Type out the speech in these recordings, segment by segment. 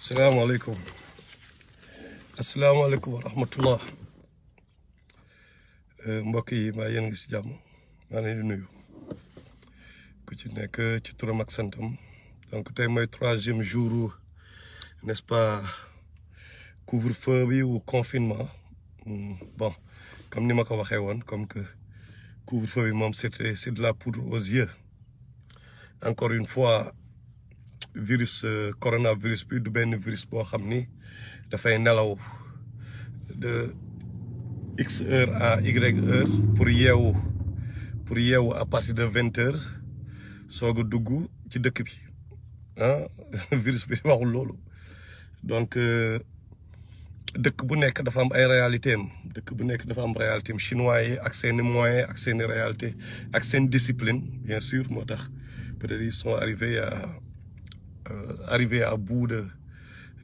salaamaaleykum asalaamaaleykum wa rahmatullah mbokk yi maa yéen ngi si jàmm maa leen di nuyu ku ci nekk ci turam ak santam donc tey mooy 3e jour n'est-ce pas couvre-feu bi ou confinement bon comme ni ma ko waxee woon comme que couvre-feu bi moom c'est de la poudre aux yeux encore une fois virus coronavirus bi du benn virus boo xam ni dafay nelaw de x heure à y heure pour yeewu à partir de 20 heures soog a dugg ci dëkk bi ah virus bi waxul loolu donc dëkk bu nekk dafa am ay réalité am dëkk bu nekk dafa am réalité am chinois yi ak seeni moyens ak seeni réalité ak seen discipline bien sûr moo tax peut-être ils sont arrivés à bout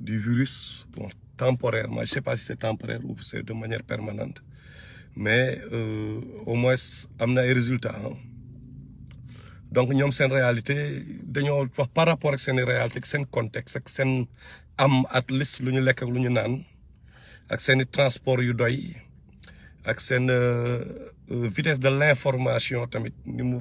du virus, bon, temporairement. Je ne sais pas si c'est temporaire ou c'est de manière permanente. Mais au moins, il y a des résultats. Hein. Donc, nous avons une réalité, par rapport à cette réalité, à ce contexte, à ce at least, lu ñu lekk ak lu ñu naan, ak seen transport yu doy, ak seen vitesse de l'information tamit ni mu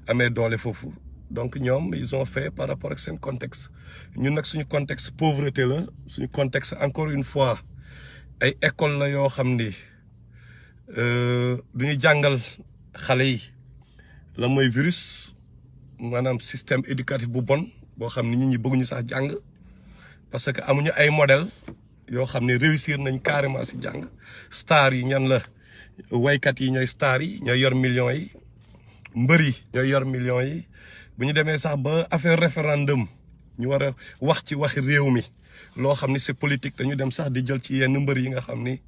amee doole foofu. Donc ñoom ils ont fait par rapport ak seen contexte ñun nag suñu contexte pauvreté la suñu contexte encore une fois ay école la yoo xam ni du ñu jàngal xale yi la mooy virus maanaam système éducatif bu bon boo xam ni nit ñi bëgguñu sax jàng parce que amuñu ay modèle yoo xam ne réussir nañ carrément si jàng star yi ñan la waykat yi ñooy star yi ñooy yor millions yi mbër yi ñooy yor millions yi bu ñu demee sax ba affaire référendum ñu war a wax ci waxi réew mi loo xam ni c'est politique dañu dem sax di jël ci yenn mbër yi nga xam ni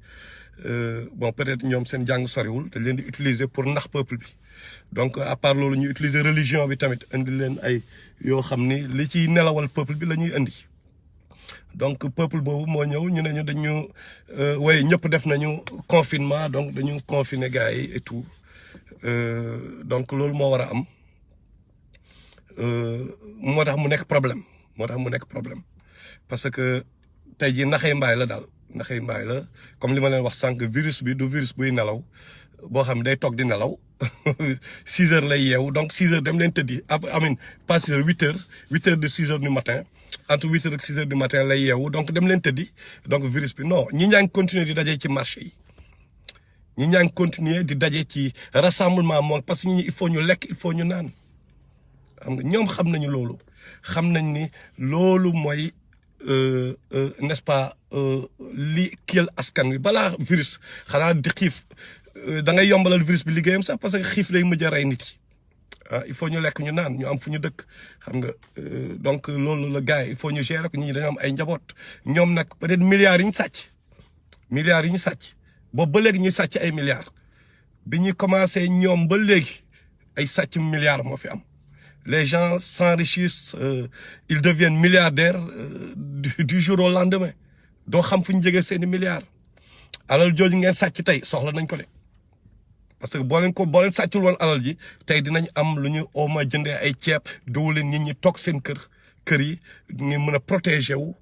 bon peut-être ñoom seen jàng soriwul dañ leen di utiliser pour ndax peuple bi donc à part loolu ñu utiliser religion bi tamit indi leen ay yoo xam ni li ciy nelawal peuple bi la ñuy indi donc peuple boobu moo ñëw ñu ne ñu dañu way ñëpp def nañu confinement donc dañu confiner gars yi et tout donc loolu moo war a am moo tax mu nekk problème parce que tey jii naxey mbaay la daal naxey mbaay la comme li ma leen wax sànq virus bi du virus buy nelaw boo xam ne day toog di nelaw 6 heures lay yeewu donc 6 heures dem leen tëddi amin pas 6 heures 8 heures de 6 heures du matin entre 8 heures ak 6 heures du matin lay yeewu donc dem leen tëddi donc virus bi non ñi ñaa ngi continuer di dajee ci marché yi ñi ñaa ngi continuer di daje ci rassemblement moom parce que ñi il faut ñu lekk il faut ñu naan xam nga ñoom xam nañu loolu xam nañ ni loolu mooy n'est-ce pas li kiyal askan wi balaa virus xanaa di xiif da ngay yombalal virus bi liggéeyam sax parce que xiif day mujj a rey nit yi ah il faut ñu lekk ñu naan ñu am fu ñu dëkk xam nga donc loolu la gars yi il faut ñu gérer ko ñi dañoo am ay njaboot ñoom nag peut-être milliards yi ñu sàcc boobu ba léegi ñuy sàcc ay milliards bi ñu commencé ñoom ba léegi ay sàcc milliards moo fi am les gens s'enrichissent ils deviennent milliardaires du jour au lendemain doo xam fu ñu jegee seeni milliards alal jooju ngeen sàcc tey soxla nañ ko de parce que boo leen sàccul woon alal ji tey dinañ am lu ñu au moins jëndee ay ceeb diwlin nit ñi toog seen kër yi ngi mën a protéger wu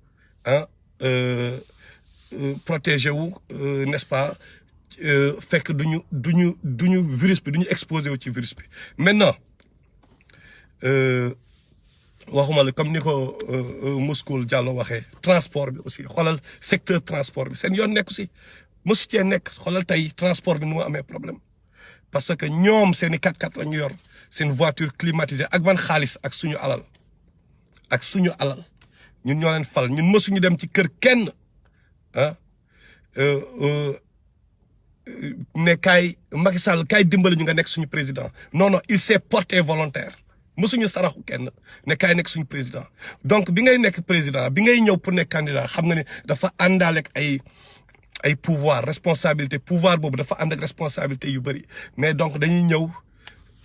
ah n'est-ce pas fekk duñu virus bi duñu exposé wu ci virus bi maintenant waxuma la comme ni ko Mouskoul Diallo waxee transport bi aussi xoolal secteur transport bi seen yoon nekku si mosu cee nekk xoolal tey transport bi nu mu amee problème parce que ñoom seen i 4x4 la ñu yor seen voiture climatisée ak ban xaalis ak suñu alal ñun ñoo leen fal ñun mosuñu dem ci kër kenn ah ne kaay Macky Sall kaay dimbali ñu nga nekk suñu président non il s'est porté volontaire mosuñu saraxu kenn ne kaay nekk suñu président donc bi ngay nekk président bi ngay ñëw pour nekk candidat xam nga ne dafa àndaale ak ay pouvoir responsabilité pouvoir boobu dafa ànd ak responsabilité yu bëri mais donc dañuy ñëw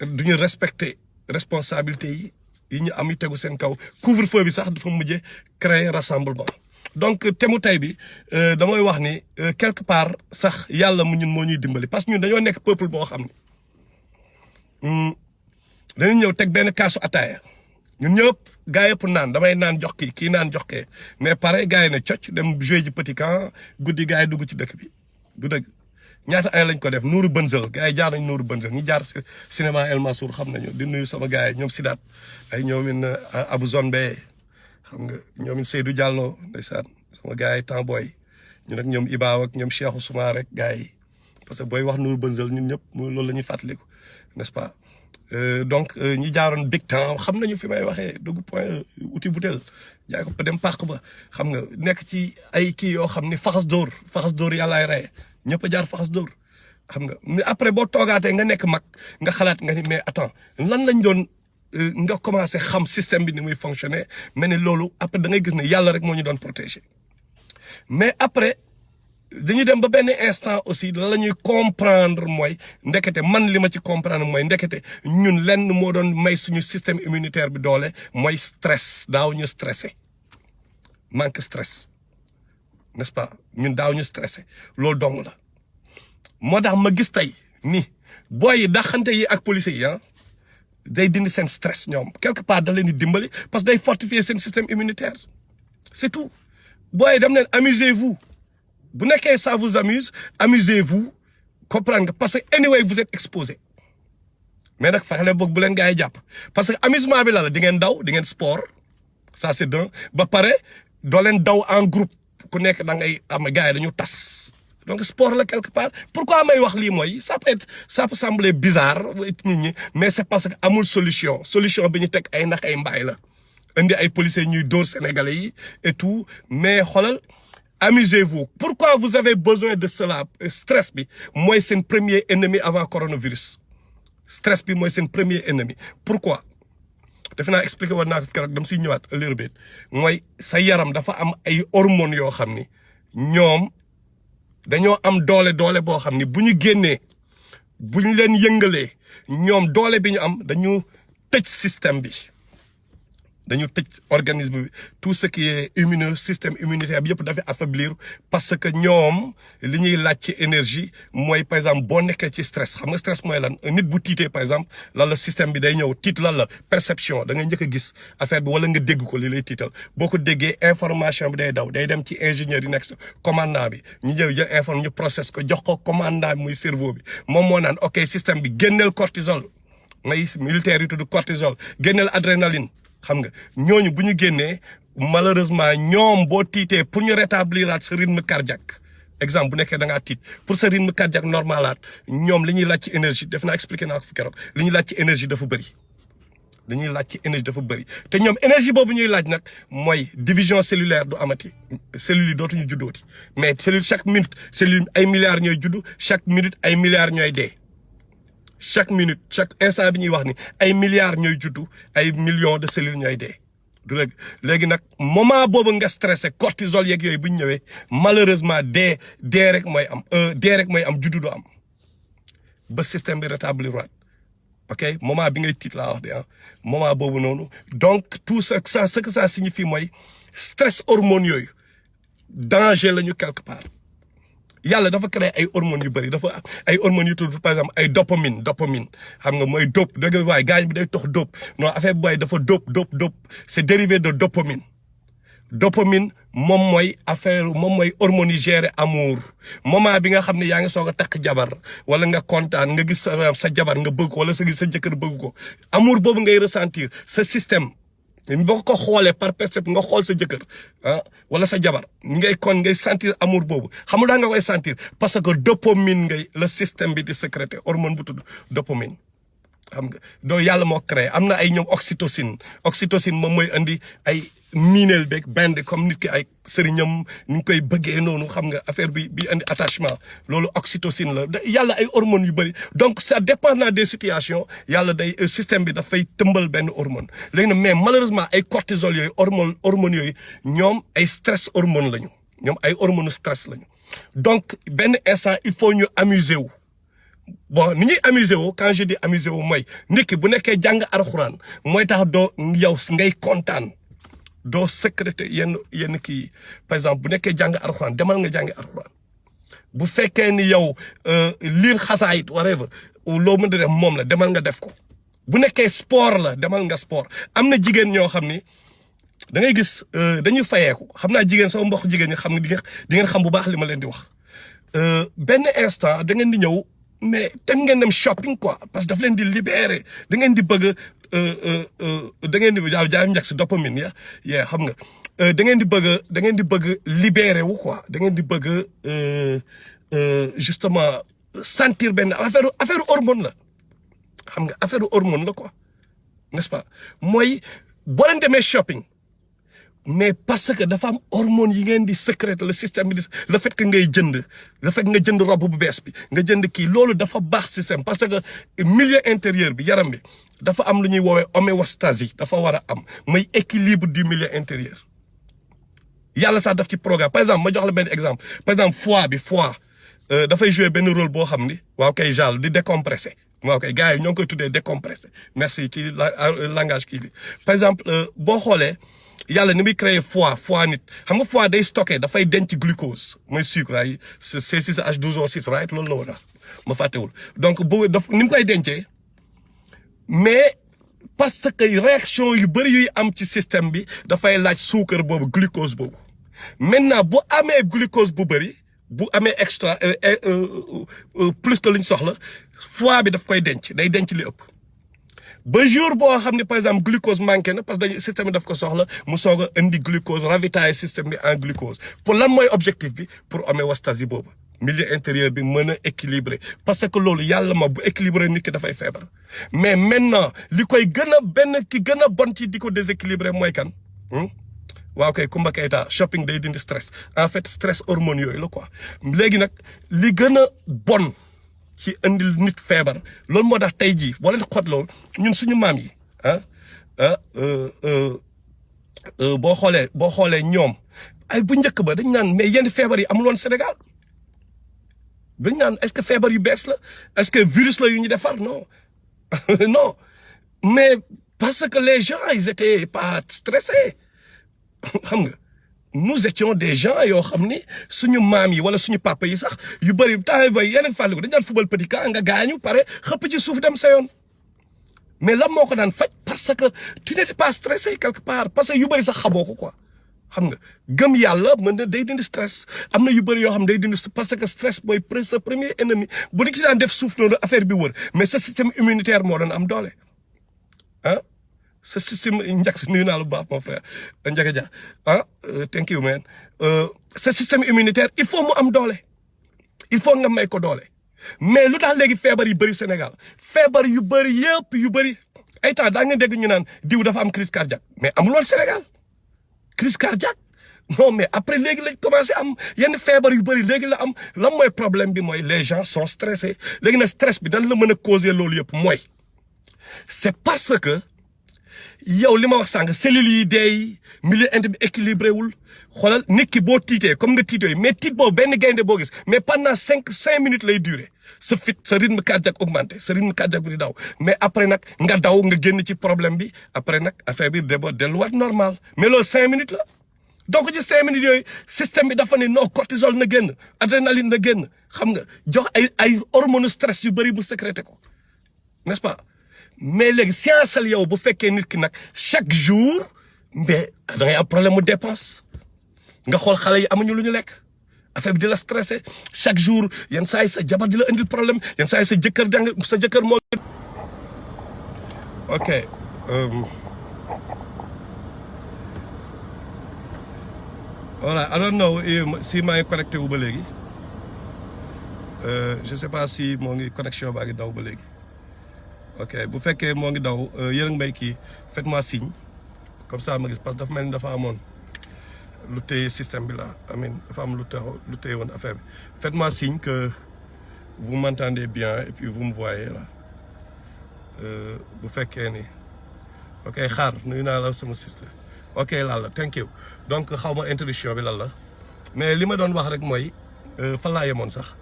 duñu respecter responsabilité yi ñu am yu tegu seen kaw couvre-feu bi sax dafa mujjee créer rassemblement donc temu tey bi damay wax ni quelque part sax yàlla mu ñun moo ñuy dimbali parce que ñun dañoo nekk peuple boo xam ne dañuy ñëw teg benn kaasu ataaya ñun ñëpp gaa yëpp naan damay naan jox kii naan jox kee mais pare gaa yi ne cocc dem jouer ji petit camp guddi gaa yi dugg ci dëkk bi du dëgg ñaata ay lañ ko def Nourou Benzel gaa yi jaar nañ Nourou Benzel ñi jaar cinéma El Mansour xam nañu di nuyu sama gaa yi ñoom Sidaat ay ñoomin Abou Zonbe xam nga ñoomin Seydou Diallo ndeysaan sama gaa yi temps booy ñu nag ñoom Ibaaw ak ñoom Cheikhou Soumar rek gaa yi parce que booy wax Nourou Benzel ñun ñëpp loolu la ñuy fàttaliku n'est-ce pas donc ñi jaaroon big temps xam nañu fi may waxee dugg point uti butel jaay ko dem pàq ba xam nga nekk ci ay kii yoo xam ni faxas dóor yàllaay reye ñëpp a jaar faxas dóor xam nga mais après boo toogaatee nga nekk mag nga xalaat nga ni mais attends lan lañ doon nga commencé xam système bi ni muy fonctionner mais ne loolu après da ngay gis ne yàlla rek moo ñu doon protéger mais après dañu dem ba benn instant aussi la ñuy comprendre mooy ndekete man li ma ci comprendre mooy ndekete ñun lenn moo doon may suñu système immunitaire bi doole mooy stress daaw ñu stressé manque stress n'est-ce pas ñun daaw ñu stressé loolu dong la moo tax ma gis tey ni booy yi daxante yi ak policiers yi day dindi seen stress ñoom quelque part da leen di dimbali parce que day fortifier seen système immunitaire c'est tout booy yi dem leen amusez-vous bu nekkee ça vous amuse amusez-vous comprendre nga parce que anyway vous êtes exposé mais nag fexe leen boog bu leen gaa yi jàpp parce que amusement bi la di ngeen daw di ngeen sport ça c'est d'un ba pare doo leen daw en groupe ku nekk da ngay am gaa yi dañu tas donc sport la quelque part pourquoi may wax lii mooy ça peut sembler bizarre nit ñi mais c'est parce que amul solution bi ñu teg ay nax ay mbaay la indi ay policiers ñuy dóor sénégalais yi et tout mais xoolal amusez-vous pourquoi vous avez besoin de cela stress bi mooy seen premier ennemi avant coronavirus stress bi mooy seen premier ennemi pourquoi defe naa expliqué woon naa ko keroog dama siy ñëwaat a little bit mooy sa yaram dafa am ay hormones yoo xam ni ñoom dañoo am doole boo xam ni bu ñu génnee bu ñu leen yëngalee ñoom doole bi ñu am dañu tëj système bi dañu tëj organisme bi tout ce qui est immuneux système immunitaire bi yëpp dafay affaiblir parce que ñoom li ñuy laaj ci énergie mooy par exemple boo nekkee ci stress xam nga stress mooy lan nit bu tiitee par exemple lan la système bi day ñëw tiit lan la perception da nga njëkk a gis affaire bi wala nga dégg ko li lay tiital boo ko déggee information bi day daw day dem ci ingénieur yi nekk commandant bi ñu ñëw jël information ñu process ko jox ko commandant bi muy cerveau bi moom moo naan ok système bi génneel cortisol may militaire yi tudd cortisol génneel adrénaline xam nga ñooñu bu ñu génnee malheureusement ñoom boo tiitee pour ñu rétabliraat sa rythme cardiaque exemple bu nekkee da ngaa tiit pour sa rythme cardiaque normalaat ñoom li ñuy laaj ci énergie def naa expliqué naa ko fi keroog li ñuy laaj ci énergie dafa bëri li ñuy laaj ci énergie dafa bëri te ñoom énergie boobu ñuy laaj nag mooy division cellulaire du amati cellules yi dootuñu juddooti mais cellule chaque minute cellule ay milliards ñooy juddu chaque minute ay milliards ñooy dee chaque minute chaque instant bi ñuy wax ni ay milliards ñooy juddu ay millions de cellules ñooy dee du rek léegi nag moment boobu nga stressé cortisol yeeg yooyu bu ñu ñëwee malheureusement dee rek mooy am juddu du am ba système bi rétablir waat ok moment bi ngay tiit laa wax de moment boobu noonu donc tout ce que ça signifie mooy stress hormones yooyu danger la ñu quelque part yàlla dafa créé ay hormones yu bëri dafa ay hormones yu tudd par exemple ay dopamine xam nga mooy dope da nga waaye gaañ bi day tox dope non affaire bi waaye dafa dope c'est dérivé de dopamine moom mooy hormones yi gérer amour moment bi nga xam ne yaa ngi soog a takk jabar wala nga kontaan nga gis sa jabar nga bëgg ko wala sa jëkkër bëgg ko amour boobu ngay ressentir sa système boo ko xoolee par perception nga xool sa jëkkër wala sa jabar ngay sentir amour boobu xam nga nga koy sentir parce que dopamine le système bi di sécréter hormone bu tudd dopamine xam nga doo yàlla moo créé am na ay ñoom oxytocine moom mooy andi ay miineel beeg band comme nit ki ay sëriñam ni ñu koy bëggee noonu xam nga affaire bi andi attachement loolu oxytocine la yàlla ay hormones yu bëri donc ça dépendant des situations yàlla day système bi dafay tëmbal benn hormone léegi nag mais malheureusement ay cortisol yooyu hormones yooyu ñoom ay stress hormone lañu ñoom ay hormones stress lañu donc benn instant il faut ñu amuser wu bon ni ñuy amuser wu quand je dis amuser wu mooy nit ki bu nekkee jàng alxuraan mooy tax doo yow ngay kontaan doo sécréter yenn kii par exemple bu nekkee jàng alxuraan demal nga jàngi alxuraan bu fekkee ni yow liir xasaayit whatever loo mën a def moom la demal nga def ko bu nekkee sport la demal nga sport am na jigéen ñoo xam ni da ngay gis dañuy fayeeku xam naa jigéen sama mbokk jigéen ñi xam ne di ngeen xam bu baax li ma leen di wax benn instant da ngeen di ñëw mais tem ngeen dem shopping quoi parce que daf leen di libérer da ngeen di bëgg da ngeen di jaay njëkk si dopamine ya xam nga da ngeen di bëgg libérer wu quoi da ngeen di bëgg justement sentir benn affaire hormone la xam nga affaire hormone la quoi n'est-ce pas mooy boo leen demee shopping mais parce que dafa am hormones yi ngeen di sécréter le système bi le fait que ngay jënd le fait nga jënd robe bu bees bi nga jënd kii loolu dafa baax système parce que milieu intérieur bi yaram bi dafa am lu ñuy woowee homéostasie dafa war a am mooy équilibre du milieu intérieur yàlla sax daf ci programme par exemple ma jox la benn exemple par exemple foie dafay jouer benn rôle boo xam ni waaw kay jàll di décompresser waaw kay gars yi ñoo ngi koy tuddee décompresser merci ci langage kii bi par exemple boo xoolee yàlla ni muy créer foie nit xam nga foie day stocké dafay denc glucose mooy sucre ay C6H12O6 right loolu la woon ma fàttewul donc bu daf ni mu koy dencee mais parce que réaction yu bëri yuy am ci système bi dafay laaj suukar boobu glucose boobu maintenant bu amee glucose bu bëri bu amee extra plus que lu ñu soxla foie bi daf koy denc day denc li ëpp ba jour boo xam ne par exemple glucose manqué na parce que dañu système bi daf ko soxla mu soog a indi glucose ravitailler système bi en glucose pour lan mooy objectif bi pour homéostasie boobu milieu intérieur bi mën a équilibré parce que loolu yàlla ma bu équilibré nit ki dafay feebar mais maintenant li koy gën a bon ci di ko déséquilibré mooy kan waaw kay Kumba Keita shopping day dindi stress en fait stress hormone yooyu la quoi léegi nag li gën a bon ci indil nit feebar loolu moo tax tey jii boo leen xotloo ñun suñu maam yi boo xoolee ñoom ay bu njëkk ba dañ naan mais yenn feebar yi amul woon Sénégal dañ naan est-ce que feebar yu bees la est-ce que virus la yu ñu defar non non mais parce que les gens ils étaient pas stressés xam nga nous étions des gens yoo xam ni suñu maam yi wala suñu papa yi sax yu bëri temps bay yeneen fàlliku dañ daan football petit camp nga gaañu pare xëpp ci suuf dem sa yoon mais lan moo ko daan faj parce que tu n'étais pas stressé quelque part parce que yu bëri sax xamoo ko quoi xam nga gëm yàlla mën na day dindi stress am na yu bëri yoo xam day dindi parce que stress mooy sa premier ennemi bu di ci daan def suuf noonu affaire bi wër mais sa système immunitaire moo doon am doole sa système njëkk si nuyu naa lu baax mon frère Ndiaga Dia thank you man sa système immunitaire il faut mu am doole il faut nga may ko doole mais lu tax léegi feebar yu bëri Sénégal feebar yu bëri yëpp yu bëri ay temps daa nga dégg ñu naan diw dafa am crise cardiaque mais amul woon Sénégal crise cardiaque non mais après léegi lañ commencé am yenn feebar yu bëri léegi la am lan mooy problème bi mooy les gens sont stressés léegi nag stress bi dan la mën a causer loolu yëpp mooy c'est parce que yow li ma wax sànq cellules yi deey milieu intérieur bi équilibré wul xoolal nit ki boo tiitee comme nga tiitee mais tiit boobu benn gaynde boo gis mais pendant cinq minutes lay durer sa rythme cardiaque augmenté sa rythme cardiaque bi di daw mais après nag nga daw nga génn ci problème bi après nag affaire bi delluwaat normal mais loolu 5 minutes la donc ci 5 minutes yooyu système bi dafa ne non cortisol na génn adrénaline na génn xam nga jox ay hormones stress yu bëri mu sécrété ko n'est-ce pas mais léegi science yow bu fekkee nit ki nag chaque jour mais da ngay am problème mu dépense nga xool xale yi amuñu lu ñu lekk affaire bi di la stressé chaque jour yenn saa yi sa jabar di la indil problème yenn saa yi sa jëkkër moo. ok. voilà I don't know si maa ngi connecté wu ba léegi je sais pas si moo ngi connexion baa ngi daw ba léegi. ok bu fekkee moo ngi daw yéen a ngi may kii faites-moi signe comme ça ma gis parce que dafa mel ni dafa amoon lu téye système bi là amin dafa am lu téye woon affaire bi faites-moi signe que vous m'entendez bien et puis vous me voyez là bu fekkee ni ok xaar nuyu naa la sama sister ok Lalla thank you donc xaw ma introduction bi lan la mais li ma doon wax rek mooy fan laa yemoon sax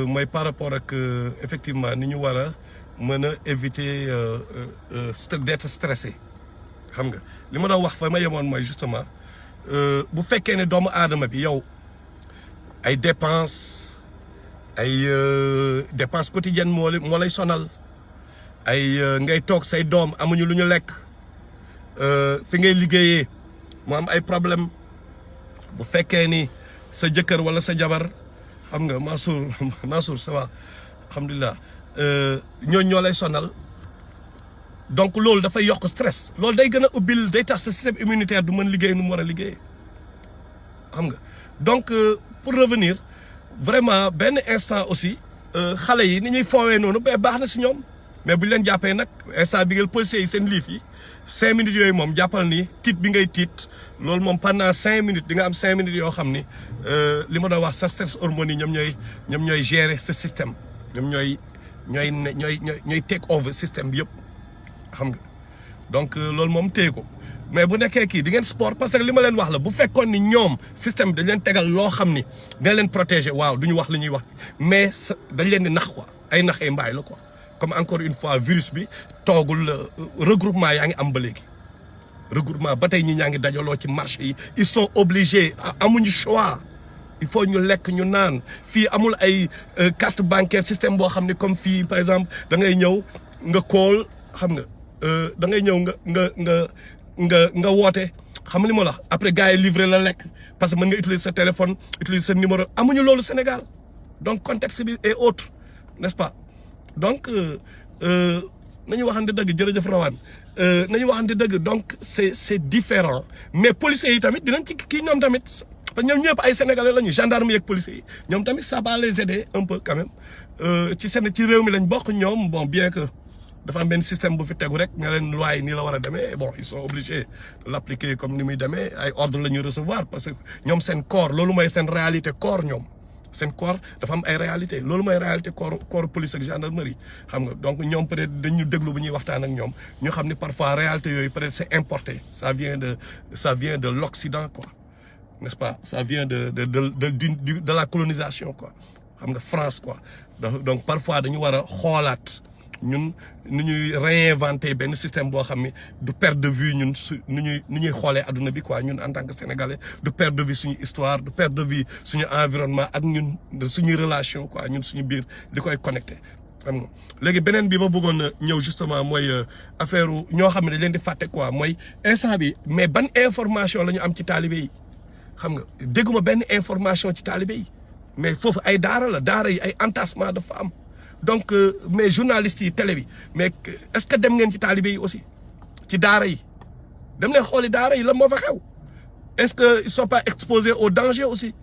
mooy par rapport ak effectivement ni ñu war a mën a éviter d'être stressé xam nga li ma doon wax fa ma yemoon mooy justement bu fekkee ne doomu aadama bi yow ay dépenses quotidiennes moo lay sonal ay ngay toog say doom amuñu lu ñu lekk fi ngay liggéeyee mu am ay problème bu fekkee ni sa jëkkër wala sa jabar xam nga Mansour ça va alhamdulilah ñooñu ñoo lay sonal donc loolu dafay yokk stress loolu day gën a ubbil day tax sa système immunitaire du mën liggéey nu mu war a liggéeyee xam nga donc pour revenir vraiment benn instant aussi xale yi ni ñuy foowee noonu ba baax na si ñoom mais bu ñu leen jàppee nag instant bi ngeen policiers yi seen liif yi 5 minutes yooyu moom jàppal ni tiit bi ngay tiit loolu moom pendant 5 minutes di nga am 5 minutes yoo xam ni li ma doon wax sa stress hormones yi ñoom ñooy gérer ce système ñoom ñooy take over système bi yëpp xam nga donc loolu moom téye ko mais bu nekkee kii di ngeen sport parce que li ma leen wax la bu fekkoon ni ñoom système dañ leen tegal loo xam ni dañ leen protéger waaw du ñu wax li ñuy wax mais dañ leen di nax quoi ay nax ay mbaay la quoi comme encore une fois virus bi toogul regroupement yaa ngi am ba léegi regroupement ba tey ñi ñaa ngi dajaloo ci marché yi ils sont obligés amuñu choix il faut ñu lekk ñu naan fii amul ay carte bancaire système boo xam ne comme fii par exemple da ngay ñëw nga call xam nga da ngay ñëw nga woote xam li ma la après gars yi livré la lekk parce que mën nga utiliser sa téléphone utiliser sa numéro amuñu loolu Sénégal donc contexte bi est autre n'est-ce pas donc nañu waxante dëgg jërëjëf Rawane nañu waxante dëgg donc c'est différent mais policiers yi tamit dinañ ci kii ñoom tamit parce que ñoom ñëpp ay sénégalais lañu gendarme yeeg policiers yi ñoom tamit ça va les aider un peu quand même ci réew mi lañ bokk ñoom bon bien que dafa am benn système bu fi tegu rek nga leen loi yi nii la war a demee bon ils sont obligés de l'appliquer comme ni muy demee ay ordre la ñuy recevoir parce que ñoom seen corps loolu mooy seen réalité corps ñoom seen corps dafa am ay réalité loolu mooy réalité corps police ak gendarmerie xam nga donc ñoom peut-être dañu déglu bu ñuy waxtaan ak ñoom ñu xam ni parfois réalité yooyu peut-être c'est importé ça vient de l'Occident quoi n'est-ce pas ça vient de la colonisation quoi xam nga France quoi donc parfois dañu war a xoolaat ñun nu ñuy réinventer benn système boo xam ne du perdre de vue ñun nu ñuy xoolee adduna bi quoi ñun en tant que sénégalais du perdre de vue suñu histoire du perdre de vue suñu environnement ak ñun suñuy relation quoi ñun suñu biir di koy connecté xam nga léegi beneen bi ma bëggoon a ñëw justement mooy affaire ñoo xam ne dañ leen di fàtte quoi mooy instant bi mais ban information la ñu am ci taalibe yi xam nga dégguma benn information ci taalibe yi mais foofu ay daara yi ay entassement dafa am donc mais journalistes yi télé bi mais est-ce que dem ngeen ci taalibe yi aussi ci daara yi dem leen xooli daara yi lan moo fa xew est-ce que ils sont pas exposés au danger aussi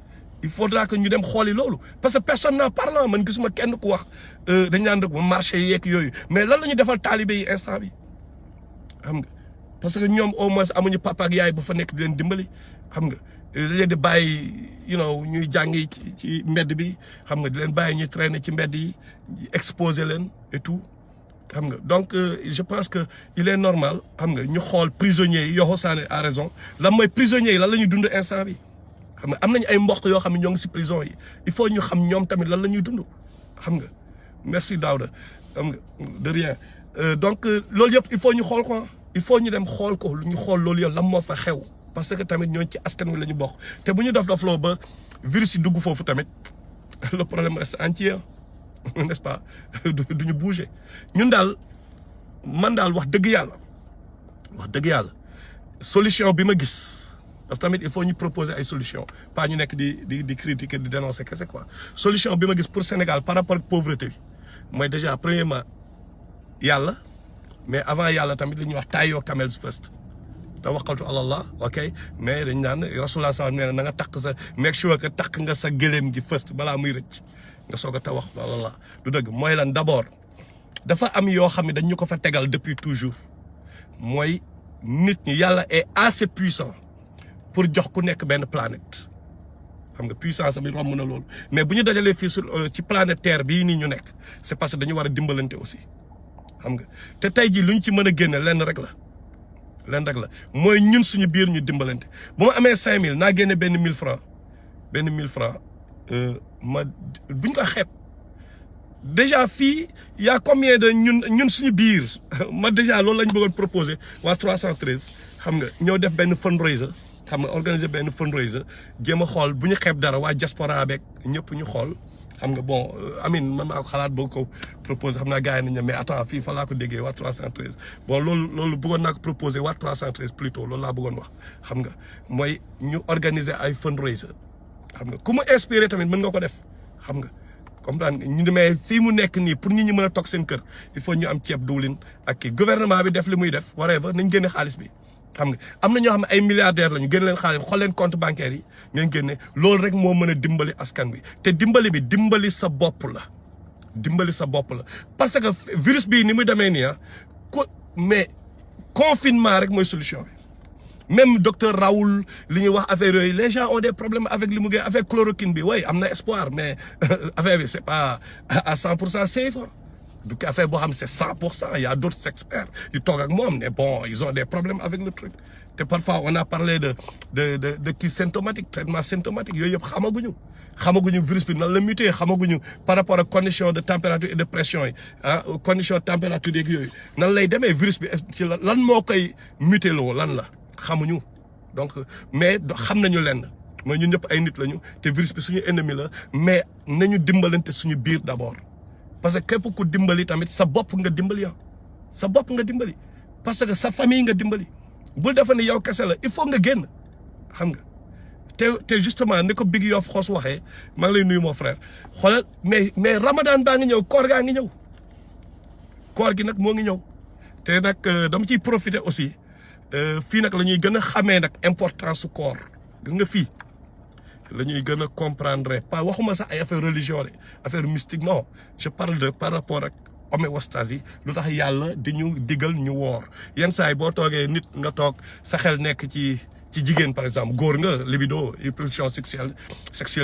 il faudra que ñu dem xooli loolu parce que personne n'en parle man gisuma kenn ku wax dañ naan rek marché yeeg yooyu mais lan la ñu defal taalibe yi instant bi xam nga parce que ñoom au moins amuñu papa ak yaay bu fa nekk di leen dimbali xam nga dañ leen di bàyyi ñuy jàngi ci mbedd bi xam nga di leen bàyyi ñuy traîner ci mbedd yi exposer leen et tout xam nga donc je pense que il est normal xam nga ñu xool prisonniers yi Yoro Sané a raison lan mooy prisonniers yi lan la ñuy dund instant bi xam nga am nañu ay mbokk yoo xam ne ñoo ngi si prison yi il faut ñu xam ñoom tamit lan la ñuy dund xam nga merci Daouda xam nga de rien donc loolu yëpp il faut ñu xool ko il faut ñu dem xool ko ñu xool loolu yëpp lan moo fa xew parce que tamit ñooñu ci askan wi la ñu bokk te bu ñu dofloo ba virus yi dugg foofu tamit le problème reste entier n'est-ce pas du ñu bouger ñun daal man daal wax dëgg yàlla solution bi ma gis parce que tamit il faut ñu proposer ay solution pas ñu nekk di critiquer di dénoncer kese quoi solution bi ma gis pour Sénégal par rapport ak pauvreté bi mooy déjà premièrement yàlla mais avant yàlla tamit li ñuy wax tie your camels first tawakkaltu ala Allah ok mais dañ naan Rasulullah sallallahu alayhi wa sallam nee na nga takk sa make sure que takk nga sa gëléem ji first balaa muy rëcc nga soog a tawakkul ala Allah du dëgg mooy lan d'abord dafa am yoo xam ne dañ ñu ko fa tegal depuis toujours mooy nit ñi yàlla est assez puissant pour jox ku nekk benn planète xam nga puissance bi romb na loolu mais bu ñu dajalee fii ci planète Terre bii nii ñu nekk c'est parce que dañu war a dimbalante aussi xam nga te tey jii lu ñu ci mën a génne lenn rek la mooy ñun suñu biir ñu dimbalante bu ma amee 5000 naa génne benn 1000 francs ma buñ ko xeeb déjà fii y a combien de ñun suñu biir ma déjà loolu la ñu bëggoon proposer waa 313 xam nga ñoo def benn fundraiser xam nga organiser benn fundraiser jéem a xool bu ñu xeeb dara waa diaspora beeg ñëpp ñu xool xam nga bon Amine man maa ko xalaat boo ko proposé xam naa gars yi nañ ne mais attends fii fa laa ko déggee waa 313 bon loolu bëggoon naa ko proposé waa 313 plutôt loolu laa bëggoon wax xam nga mooy ñu organiser ay fundraiser xam nga ku mu inspiré tamit mën nga ko def xam nga comprendre ñu demee fii mu nekk nii pour nit ñi mën a toog seen kër il faut ñu am ceeb diwlin ak kii gouvernement bi def li muy def whatever nañ génne xaalis bi xam nga am na ñoo xam ne ay milliardaires lañu génne leen xaalis xool leen compte bancaire yi ngeen génne loolu rek moo mën a dimbali askan wi te dimbali bi dimbali sa bopp la parce que virus bii ni muy demee nii mais confinement rek mooy solution bi même docteur Raoul li ñuy wax affaire yooyu les gens ont des problèmes avec li mu ngi avec chloroquine bi oui am na espoir mais affaire bi c'est pas à 100% safe du ko affaire boo xam c'est 100%. Il y a d'autres experts yu toog ak moom ne bon ils ont des problèmes avec le truc te parfois on a parlé de kii symptomatique traitement symptomatique yooyu yëpp xamaguñu virus bi nan la muté xamaguñu par rapport ak condition de température et de pression yi condition de température yeeg yooyu nan lay demee virus bi ci lan moo koy muté loo lan la xamuñu donc mais xam nañu lenn mooy ñun ñëpp ay nit lañu te virus bi suñu ennemi la mais nañu dimbalante suñu biir d'abord parce que képp ku dimbali tamit sa bopp nga dimbali sa bopp nga dimbali parce que sa famille nga dimbali bul defa ne yow kese la il faut nga génn xam nga te justement ni ko Big Yoff Xoos waxee maa ngi lay nuyu mon frère xoolal mais Ramadan baa ngi ñëw koor gaa ngi ñëw koor gi nag moo ngi ñëw te nag dama ciy profiter aussi fii nag la ñuy gën a xamee nag importance su koor gis nga fii la ñuy gën a comprendre pas waxuma sax ay affaire religion de affaire mystique non je parle de par rapport ak homéostasie lu tax yàlla di ñu digal ñu woor yenn saa yi boo toogee nit nga toog sa xel nekk ci jigéen par exemple góor nga libido impulsion sexuelle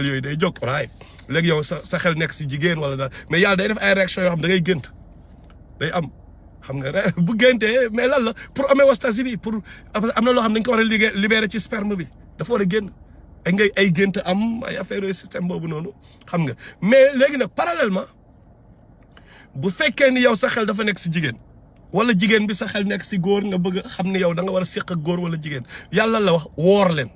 yooyu day jóg right léegi yow sa xel nekk si jigéen wala daal mais yàlla day def ay réaction yoo xam da ngay gént day am xam nga bu géntee mais lan la pour homéostasie bi pour am na loo xam dañ ko war a libérer ci sperme bi dafa war a génn ay gént am ay affaire yooyu système boobu noonu xam nga mais léegi nag parallèlement bu fekkee ni yow sa xel dafa nekk si jigéen wala jigéen bi sa xel nekk si góor nga bëgg xam ne yow da nga war a séq ak góor wala jigéen yàlla la wax woor leen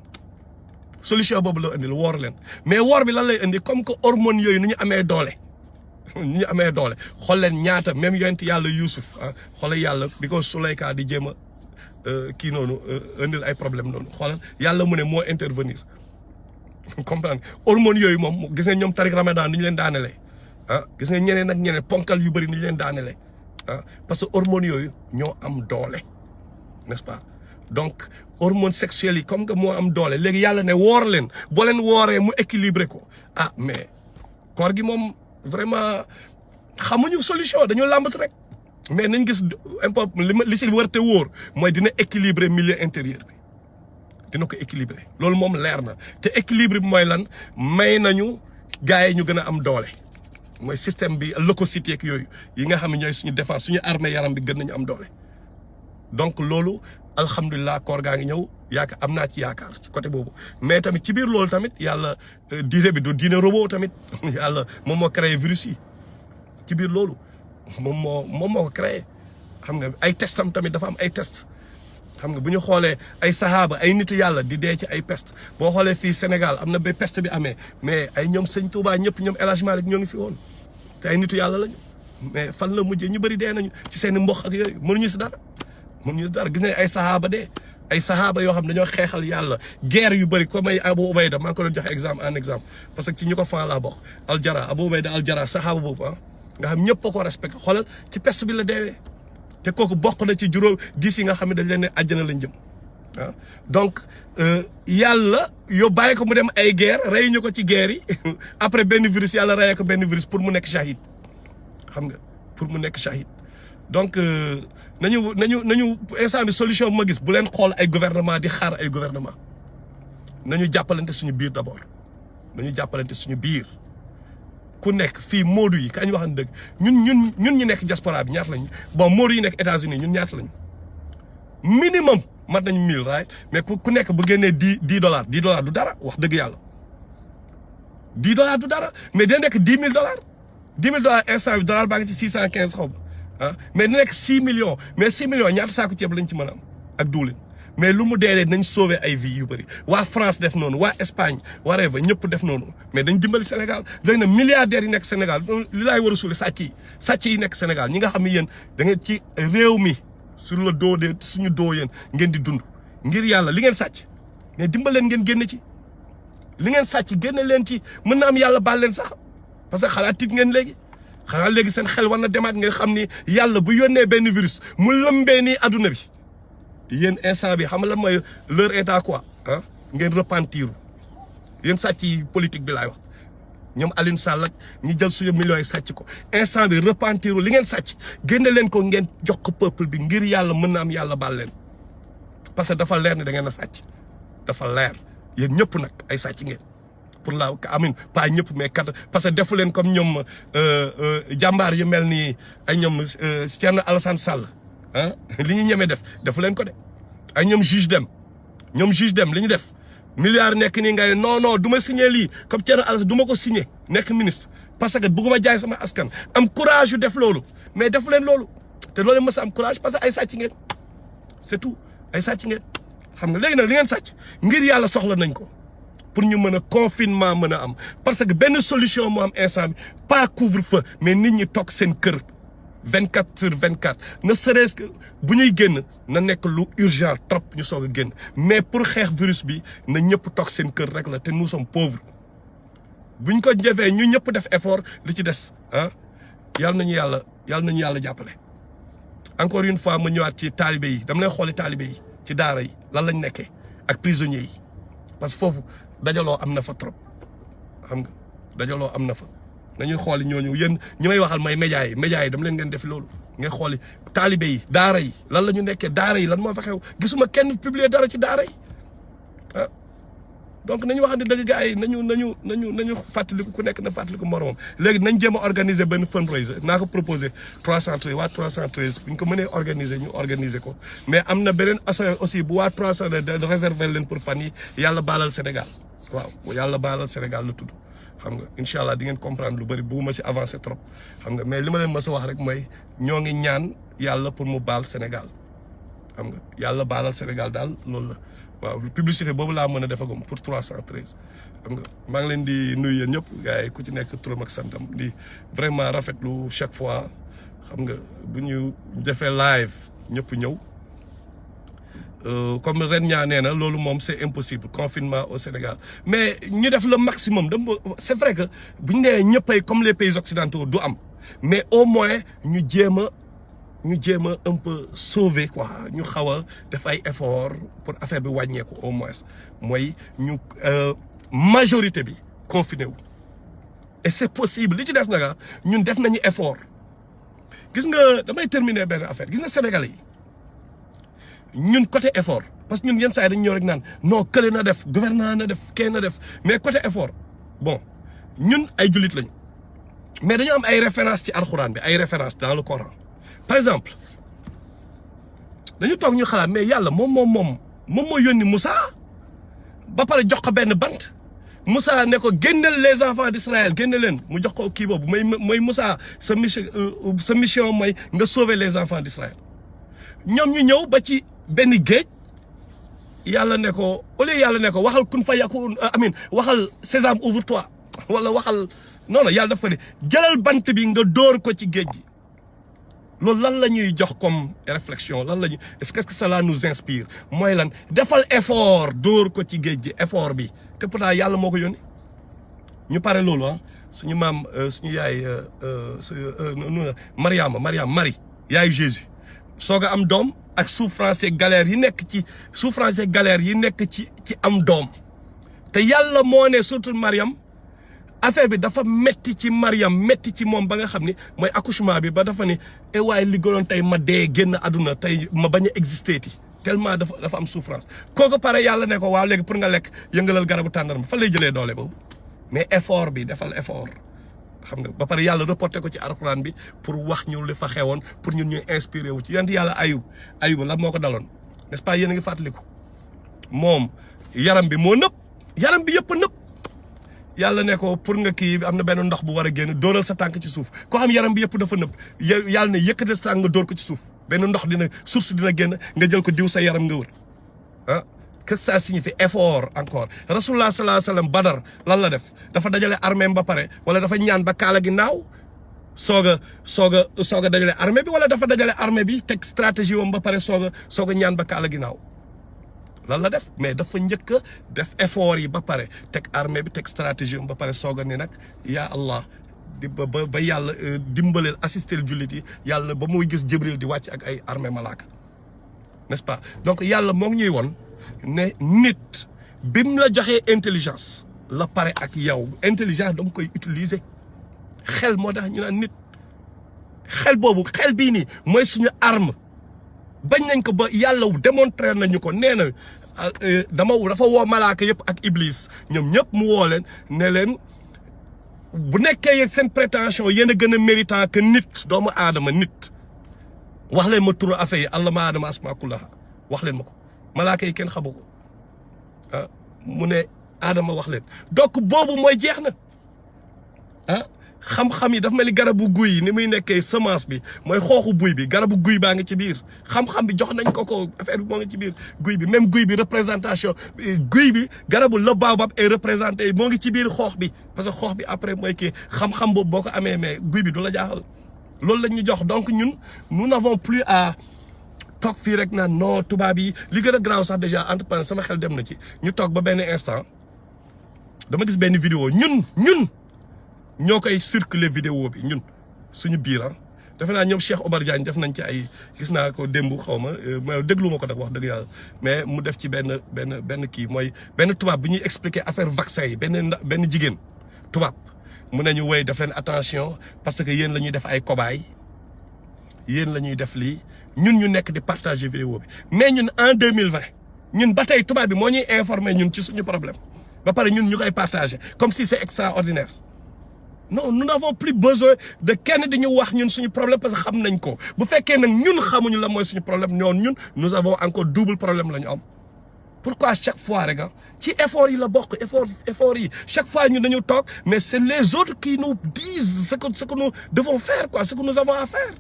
solution boobu la indil woor leen mais woor bi lan lay indi comme que hormones yooyu nu ñu amee doole xool leen ñaata même yonent yàlla Yuusuf xoolal yàlla bi ko Sulayka di jéem a kii noonu indil ay problème noonu xoolal yàlla mu ne moo intervenir comprendre hormones yooyu moom gis nga ñoom Tariq Ramadan ni ñu leen daanelee gis nga ñeneen ak ñeneen ponkal yu bëri ni ñu leen daanelee parce que hormones yooyu ñoo am doole n'est-ce pas donc hormones sexuelles yi comme que moo am doole léegi yàlla ne woor leen boo leen wooree mu équilibré ko mais koor gi moom vraiment xamuñu solution dañoo làmbatu rek mais nañ gis li si war te wóor mooy dina équilibrer milieu intérieur bi dina ko équilibrer loolu moom leer na te équilibre bi mooy lan may nañu gars yi ñu gën a am doole mooy système bi leucocytes yeeg yooyu yi nga xam ne ñooy suñu défense suñu armée yaram bi gën nañu am doole donc loolu alhamdulilah koor gaa ngi ñëw am naa ci yaakaar ci côté boobu mais tamit ci biir loolu tamit yàlla diine bi du diine robot tamit yàlla moom moo créé virus yi ci biir loolu moom moo ko créé xam nga ay testam tamit dafa am ay test xam nga bu ñu xoolee ay sahaaba ay nitu yàlla di dee ci ay peste boo xoolee fii Sénégal am na ba peste bi amee mais ay ñoom Sëñ Touba ñëpp ñoom El Hadj Malick ñoo ngi fi woon te ay nitu yàlla lañu mais fan la mujjee ñu bëri dee nañu ci seen i mboq ak yooyu mënuñu si dara gis nañ ay sahaaba dee ay sahaaba yoo xam dañoo xeexal yàlla guerre yu bëri comme ay Abu Ubayda maa ngi ko doon joxe exemple parce que ci ñu ko fan laa bokk Aljara Abu Ubayda Aljara sahaaba boobu nga xam ñëpp a ko respecté xoolal ci peste bi la deewee te kooku bokk na ci juróom 10 yi nga xam ne dañ leen ne àjjana lañ jëm donc yàlla yow bàyyi ko mu dem ay guerre rey ñu ko ci guerre yi après benn virus yàlla reyee ko benn virus pour mu nekk shahid xam nga pour mu nekk shahid donc nañu instant bi solution bu ma gis bu leen xool ay gouvernement di xaar ay gouvernement nañu jàppalante suñu biir d'abord nañu jàppalante suñu biir ku nekk fii moodu yi kañ waxan dëgg ñun ñu nekk diaspora bi ñaata lañu bon moodu yi nekk États-Unis ñun ñaata lañu minimum mat nañu 1000 right mais ku nekk bu génnee $10 $10 du dara wax dëgg yàlla $10 du dara mais dina nekk $10,000 $10,000 instant bi dollar baa ngi ci 615 xaw ma mais dina nekk 6 millions mais 6 millions ñaata saako ceeb lañ ci mën a am ak duulin mais lu mu dee nañ sauver ay vies yu bëri waa France def noonu waa Espagne whatever ñëpp def noonu mais dañ dimbali Sénégal léegi nag milliardaires yi nekk Sénégal li laay war a suuli sàcc yi nekk Sénégal ñi nga xam ne yéen da ngeen ci réew mi sur le dos de suñu doo yéen ngeen di dund ngir yàlla li ngeen sàcc mais dimbal leen ngeen génn ci li ngeen sàcc génne leen ci mën na am yàlla baal leen sax parce que xalaat tiit ngeen léegi xanaa léegi seen xel war na demaat ngeen xam ni yàlla bu yónnee benn virus mu lëmbee nii adduna bi yéen instant bi xam nga lan mooy leur état quoi ah ngeen repentir yéen sàcc yi politique bi laay wax ñoom Alioune Sall ak ñi jël suñu millions yi sàcc ko instant bi repentir li ngeen sàcc génne leen ko ngeen jox ko peuple bi ngir yàlla mën na am yàlla baal leen parce que dafa leer ni da ngeen a sàcc dafa leer yéen ñëpp nag ay sàcc ngeen pour la amin pas ñëpp mais kat parce que defu leen comme ñoom jàmbaar yu mel ni ay ñoom Thierno Alassane Sall ah li ñu ñemee defu leen ko de ay ñoom juge dem li ñu def milliards nekk nii ngay non du ma signé lii comme Thierno Alassane du ma ko signé nekk ministre parce que bëgguma jaay sama askan am courage yu def loolu mais defu leen loolu te loolu mës a am courage parce que ay sàcc ngeen c'est tout ay sàcc ngeen xam nga léegi nag li ngeen sàcc ngir yàlla soxla nañ ko pour ñu mën a confinement mën a am parce que benn solution moo am instant bi pas couvre-feu mais nit ñi toog seen kër 24/24 ne serait-ce que bu ñuy génn na nekk lu urgent trop ñu soog a génn mais pour xeex virus bi na ñëpp toog seen kër rek la te nous sommes pauvres buñ ko jëfee ñu ñëpp def effort li ci des ah yàlla nañu yàlla jàppale. encore une fois ma ñëwaat ci taalibe yi dama lay xooli taalibe yi ci daara yi lan lañ nekkee ak prisonniers yi parce que foofu dajaloo am na fa trop xam nga dajaloo am na fa nañuy xooli ñooñu yéen ñi may waxal mooy médias yi dama leen ngeen def loolu ngay xooli taalibe yi daara yi lan la ñu nekkee daara yi lan moo fa xew gisuma kenn publier dara ci daara yi ah donc nañu waxante dëgg gars yi nañu fàttaliku ku nekk na fàttaliku moromam léegi nañ jéem a organiser benn fundraiser naa ko proposé 313 waa 313 bu ñu ko mënee organiser ñu organiser ko mais am na beneen assurance aussi bu waa 300 de réserver leen pour fan yi yàlla baalal Sénégal waaw yàlla baalal Sénégal la tudd xam nga incha allah di ngeen comprendre lu bëri bugguma ci avancer trop xam nga mais li ma leen mës a wax rek mooy ñoo ngi ñaan yàlla pour mu baal Sénégal xam nga yàlla baalal Sénégal daal loolu la waaw publicité boobu laa mën a defagum pour 313 xam nga maa ngi leen di nuyu yéen ñëpp gars yi ku ci nekk turam ak santam di vraiment rafetlu chaque fois xam nga bu ñu defee live ñëpp ñëw comme ren ñaa nee na loolu moom c'est impossible confinement au Sénégal mais ñu def le maximum c'est vrai que bu ñu nee ñëppay comme les pays occidentaux du am mais au moins ñu jéem a un peu sauver quoi ñu xaw a def ay effort pour affaire bi wàññeeku au moins mooy ñu majorité bi confiné wu et c'est possible li ci des nag ñun def nañu effort gis nga damay terminer benn affaire gis nga Sénégalais yi ñun côté effort parce que ñun yenn saa yi dañu ñëw rek naan non kële na def gouvernement na def kee na def mais côté effort bon ñun ay jullit lañu mais dañu am ay références ci alxuraan bi ay références dans le Coran par exemple dañu toog ñu xalaat mais yàlla moom moo yónni Moussa ba pare jox ko benn bant Moussa ne ko génneel les enfants d'Israël génne leen mu jox ko kii boobu mooy Moussa sa mission mooy nga sauver les enfants d'Israël ñoom ñu ñëw ba ci benn géej yàlla ne ko au lieu yàlla ne ko waxal kun fa yakun amin waxal Sésame ouvre-toi wala waxal non yàlla daf ko ne jëlal bant bi nga dóor ko ci géej gi loolu lan la ñuy jox comme réflexion lan la ñuy est-ce que cela nous inspire mooy lan defal effort dóor ko ci géej gi effort bi te pourtant yàlla moo ko yónni ñu pare loolu suñu maam suñu yaay Marie yaayu Jésus soog a am doom ak souffrance et galère yi nekk ci am doom te yàlla moo ne surtout Mariam affaire bi dafa metti ci Mariam metti ci moom ba nga xam ni mooy accouchement bi ba dafa ni waaye li gënoon tey ma dee génn àdduna tey ma bañ a exister ti tellement dafa am souffrance kooku pare yàlla ne ko waaw léegi pour nga lekk yëngalal garabu tàndarma fa lay jëlee doole boobu mais effort bi defal effort xam nga ba pare yàlla reporté ko ci alxuraan bi pour wax ñu li fa xewoon pour ñun ñuy inspiré wu ci yonent yàlla ayub la moo ko daloon n'est-ce pas yéen a ngi fàttaliku moom yaram bi moo nëpp yaram bi yëpp nëpp yàlla ne ko pour nga kii am na benn ndox bu war a génn dóoral sa tànk ci suuf koo xam yaram bi yëpp dafa nëpp yàlla ne yëkkati sa tànk nga dóor ko ci suuf benn ndox source dina génn nga jël ko diw sa yaram nga wër ah que ça signifie effort encore rasulullah sallallahu alayhi wasallam Badar lan la def dafa dajale armée ba pare wala dafa ñaan ba kaala gi naaw soog a dajale armée bi wala dafa dajale armée bi teg stratégie wam ba pare soog a ñaan ba kaala gi naaw lan la def mais dafa njëkk a def effort yi ba pare teg armée bi teg stratégie wam ba pare soog a ni nag yaa Allah di ba yàlla dimbaleel assister jullit yi yàlla ba muy gis Jibril di wàcc ak ay armée malaaka n'est-ce pas donc yàlla moo ngi ñuy won ne nit bim la joxee intelligence la pare ak yow intelligence danga koy utiliser xel moo tax ñu naan nit xel boobu xel bii nii mooy suñu arme bañ nañ ko ba yàlla démontrer nañu ko nee na dafa woo malaaka yëpp ak iblis ñoom ñëpp mu woo leen ne leen bu nekkee yéen seen prétention yéen a gën a méritant que nit doomu aadama nit wax leen ma turu affaire yi allama aadama asmaa kullaha wax leen ma ko malaaka yi kenn xamu ko ah mu ne aadama wax leen donc boobu mooy jeex na ah xam-xam yi dafa mel ni garabu guy yi ni muy nekkee semence bi mooy xooxu buy bi garabu guy baa ngi ci biir xam-xam bi jox nañ ko affaire bi moo ngi ci biir guy bi même guy bi représentation guy bi garabu le baobab est représenté moo ngi ci biir xoox bi parce que xoox bi après mooy kii xam-xam boobu boo ko amee mais guy bi du la jaaxal loolu lañ ñu jox donc ñun nous n'avons plus à toog fii rek naan non tubaab yi li gën a graaw sax déjà entrepreneur sama xel dem na ci ñu toog ba benn instant dama gis benn vidéo ñun ñoo koy circuler vidéo bi ñun suñu biir ah defe naa ñoom Cheikh Omar Diagne def nañ ci ay gis naa ko démb xaw ma déglu ma ko nag wax dëgg yàlla mais mu def ci benn kii mooy benn tubaab bi ñuy expliquer affaire vaccin yi benn jigéen tubaab mu ne ñu woy def leen attention parce que yéen la ñuy def ay cobaye yéen la ñuy def lii ñun ñu nekk di partager vidéo bi mais ñun en 2020 ñun ba tey tubaab bi moo ñuy informer ñun ci suñu problème ba pare ñun ñu koy partager comme si c'est extraordinaire. non nous n'avons plus besoin de kenn di ñu wax ñun suñu problème parce que xam nañ ko bu fekkee nag ñun xamuñu la mooy suñu problème ñun nous avons encore double problème la ñu am pourquoi chaque fois rek ci effort yi la bokk effort yi chaque fois ñun dañu toog mais c'est les autres qui nous disent ce que nous devons faire quoi ce que nous avons à faire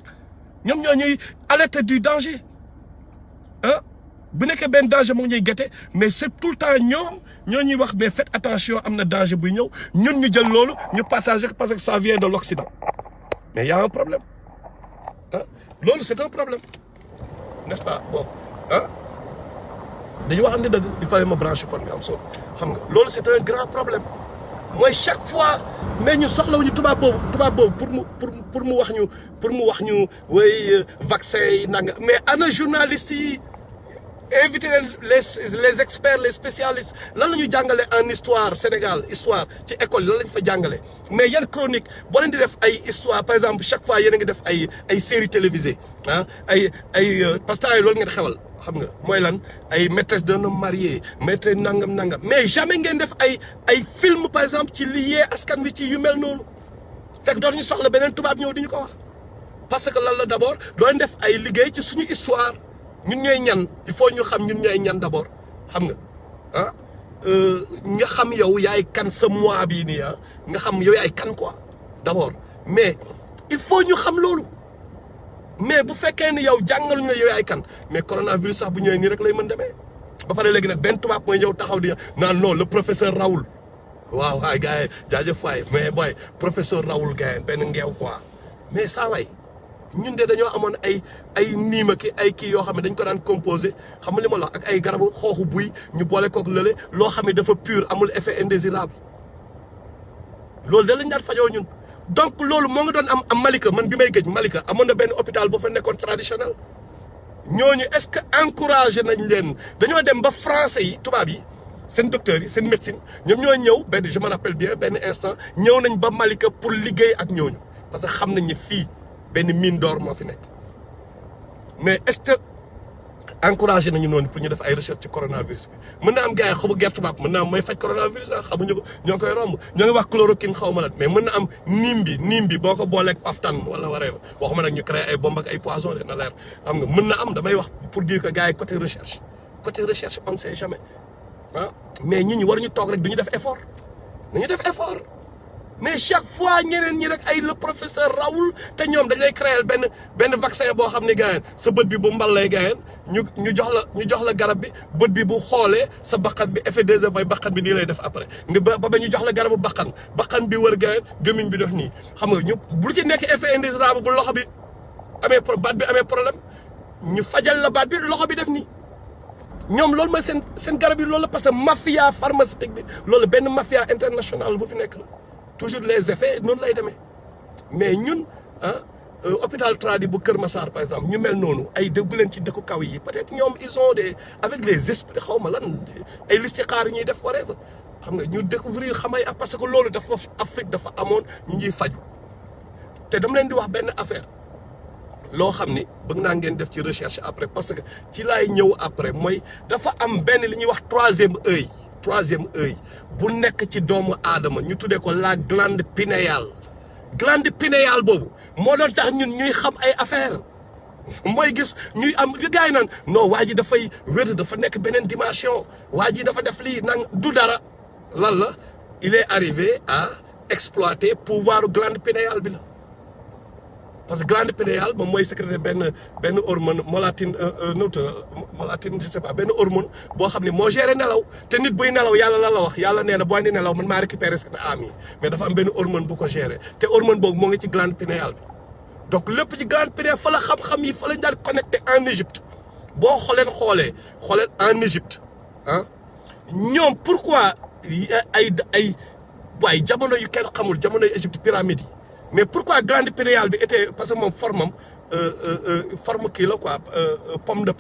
ñoom ñoo ñuy alerter du danger ah bu nekkee benn danger moo ñuy gete mais c'est tout le temps ñoo ñuy wax mais faites attention am na danger buy ñëw ñun ñu jël loolu ñu partager parce que ça vient de l'Occident mais y a un problème ah loolu c'est un problème n'est-ce pas bon ah dañu wax ne dëgg il fallait ma brancher fon nga am solo xam nga loolu c'est un grand problème mooy chaque fois mais ñu soxlawuñu tubaab boobu pour mu wax ñu way vaccin yi nanga mais ana journalistes yi inviter les experts les spécialistes lan la ñuy jàngale en histoire Sénégal histoire ci école lan la ñu fa jàngale mais yan chronique boo leen di def ay histoire par exemple chaque fois yéen a ngi def ay séries télévisées ah ay parce que loolu ngeen xewal xam nga mooy lan ay maîtresse d'un homme marié maîtresse nangam mais jamais ngeen def ay film par exemple ci lié askan wi ci yu mel noonu fekk dootuñu soxla beneen tubaab ñëw di ñu ko wax parce que lan la d'abord doo leen def ay liggéey ci suñu histoire ñun ñooy ñan il faut ñu xam ñun ñooy ñan d'abord xam nga ah nga xam yow yaay kan sa mois bii nii ah nga xam yow yaay kan quoi d'abord mais il faut ñu xam loolu mais bu fekkee ni yow jàngaluñ la yow yaay kan mais coronavirus sax bu ñëwee nii rek lay mën demee ba pare léegi nag benn tubaab mooy ñëw taxaw di naan non le professeur Raoul waaw waay gars yi jaajëf waay mais boy professeur Raoul gars yi benn ngeew quoi mais saa waay ñun de dañoo amoon ay niima ki ay kii yoo xam ne dañ ko daan composé xam nga li ma la wax ak ay garabu xooxu buy ñu boole kook lële loo xam ne dafa pur amul effet indésirable loolu da lañ daan fajoo ñun donc loolu moo nga doon am Malika man bi may géej Malika amoon na benn hôpital bu fa nekkoon traditionnel ñooñu est-ce que encouragé nañ leen dañoo dem ba français yi tubaab yi seen docteurs yi seen médecine ñoom ñoo ñëw benn je me rappelle bien benn instant ñëw nañ ba Malika pour liggéey ak ñooñu parce que xam nañ ne fii benn mine d'or moo fi nekk mais est-ce que encouragé nañu noonu pour ñu def ay recherche ci coronavirus bi mën na am gars yi xobu gerte tubaab mën na am mooy faj coronavirus ah xamuñu ko ñoo koy romb ñoo ngi wax chloroquine xaw ma la mais mën na am niim bi boo ko booleeg paftan wala waree waxuma nag ñu créé ay bombe ak ay poison de na leer xam nga mën na am damay wax pour dire que gars yi côté recherche on ne sait jamais ah mais ñi waruñu toog rek du ñu def effort nañu def effort mais chaque fois ñeneen ñi rek ay le professeur Raoul te ñoom dañ lay créer benn vaccin boo xam ne gars sa bët bi bu mbal lay gars ñu jox la garab bi bët bi bu xoolee sa bakkan bi effet des bay bakkan bi nii lay def après nga ba ñu jox la garabu bakkan bi wër gars gémmiñ bi def nii xam nga ñu bu ci nekk effet indésirable bu loxo bi baat bi amee problème ñu fajal la baat bi loxo bi def nii ñoom loolu mooy seen garab yi loolu la parce que mafia pharmaceutique bi loolu benn mafia internationale bu fi nekk la toujours les effets noonu lay demee mais ñun hôpital Tradi bu Kër Massar par exemple ñu mel noonu ay déggu leen ci dëkku kaw yi peut-être ñoom ils ont des avec les esprits xaw ma lan ay listixaar yu ñuy def whatever xam nga ñu découvrir xamay parce que loolu dafa Afrique dafa amoon ñu ngiy faju te dama leen di wax benn affaire loo xam ni bëgg naa ngeen def ci recherche après parce que ci laay ñëw après mooy dafa am benn li ñuy wax troisième œil bu nekk ci doomu aadama ñu tuddee ko la glande pinéale boobu moo doon tax ñun ñuy xam ay affaire mooy gis ñuy am li gars yi naan non waa ji dafay wér dafa nekk beneen dimension waa ji dafa def lii nang du dara lan la il est arrivé à exploiter pouvoir glande pinéale bi la parce que glande pinéale moom mooy sécréter benn hormone molatine je sais pas benn hormone boo xam ne moo géré nelaw te nit buy nelaw yàlla la wax yàlla nee na booy ni nelaw man maa récupérer seen âme yi mais dafa am benn hormone bu ko géré te hormone boobu moo ngi ci glande pinéale bi donc lépp ci glande pinéale fa la xam-xam yi fa lañ daan connecté en Égypte boo xoolee en Égypte ñoom pourquoi ay waaye jamono yu kenn xamul jamono yu Égypte pyramide yi mais pourquoi glande pinéale bi était parce que moom forme kii la quoi pomme de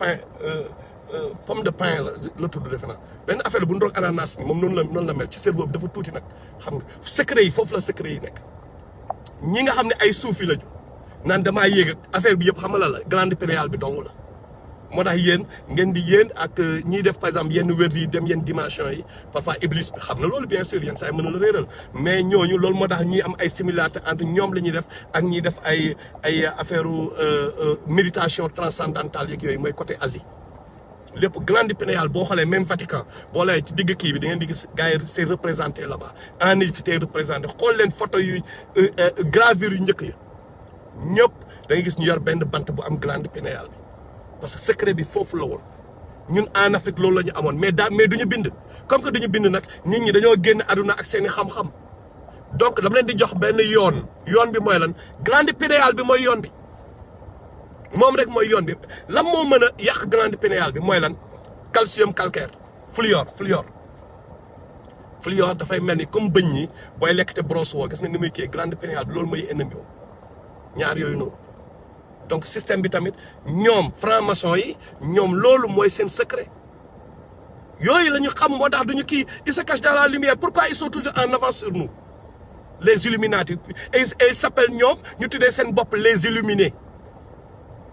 pain la tudd defe naa benn affaire bu ndoog ananas moom noonu la mel ci cerveau bi dafa tuuti nag xam nga secret yi foofu la secret yi nekk ñi nga xam ne ay suufi lañu naan damaa yéeg ak affaire bi yëpp xam la glande pinéale bi dong la moo tax yéen ak ñiy def par exemple yenn wér yi dem yenn dimension yi parfois iblis bi xam na loolu bien sûr yenn saa yi mën na la réeral mais ñooñu loolu moo tax ñuy am ay similarité entre ñoom la ñuy def ak ñiy def ay affaire méditation transcendantale yeeg yooyu mooy côté Asie lépp glande pinéale boo xoolee même Vatican boo lay ci digg kii bi da ngeen di gis gars yi c'est représenté là-bas en Égypte c'est représenté xool leen photo yu gravure yu njëkk ya ñëpp da ngay gis ñu yor benn bant bu am glande pinéale bi parce que secret bi foofu la woon ñun en Afrique loolu la ñu amoon mais duñu bind comme que duñu bind nag nit ñi dañoo génn àdduna ak seeni xam-xam donc dama leen di jox benn yoon bi mooy lan glande pinéale bi mooy yoon bi moom rek mooy yoon bi lan moo mën a yàq glande pinéale bi mooy lan calcium calcaire fluor dafay mel ni comme bëñ ñi booy lekk te brosse woo gis nga ni muy kii glande pinéale bi loolu mooy ennemi woo ñaar yooyu noonu donc système bi tamit ñoom franc-maçon yi ñoom loolu mooy seen secret yooyu la ñu xam moo tax duñu kii ils se cachent dans la lumière pourquoi ils sont toujours en avance sur nous les Illuminati et ils s'appellent ñoom ñu tuddee seen bopp les illuminés